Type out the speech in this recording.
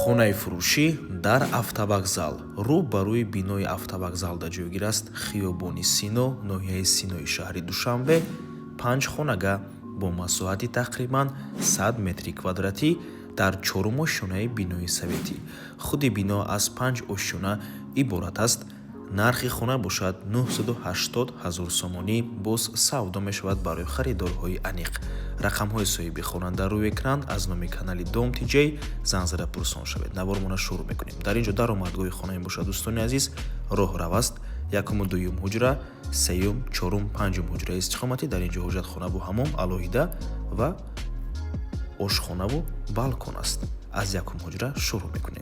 Хонаи фурӯшӣ дар автовокзал, рӯ ба рӯи бинои автовокзалда ҷойгир аст, хиёбони Сино, ноҳияи Синои шаҳри Душанбе. Панҷ хонага бо масоҳати тақрибан 100 метри квадратӣ дар чорум ошёнаи бинои советӣ. Худи бино аз панҷ ошёна иборат аст. Нархи хона бошад 980 ҳазор сомонӣ, боз савдо мешавад. Барои харидорҳои аниқ рақамҳои соҳиби хона дар рӯи экран. Аз номи канали Дом Тиҷей занг зада пурсон шавед. Навормона шурӯъ мекунем. Дар ин ҷо даромадгоҳи хона мебошад, дӯстони азиз, роҳрав аст. Якуму дуюм ҳуҷра, сеюм, чорум, панҷум ҳуҷраи истиқоматӣ. Дар ин ҷо ҳоҷатхонаву ҳамом алоҳида ва ошхонаву балкон аст. Аз якум ҳуҷра шурӯъ мекунем.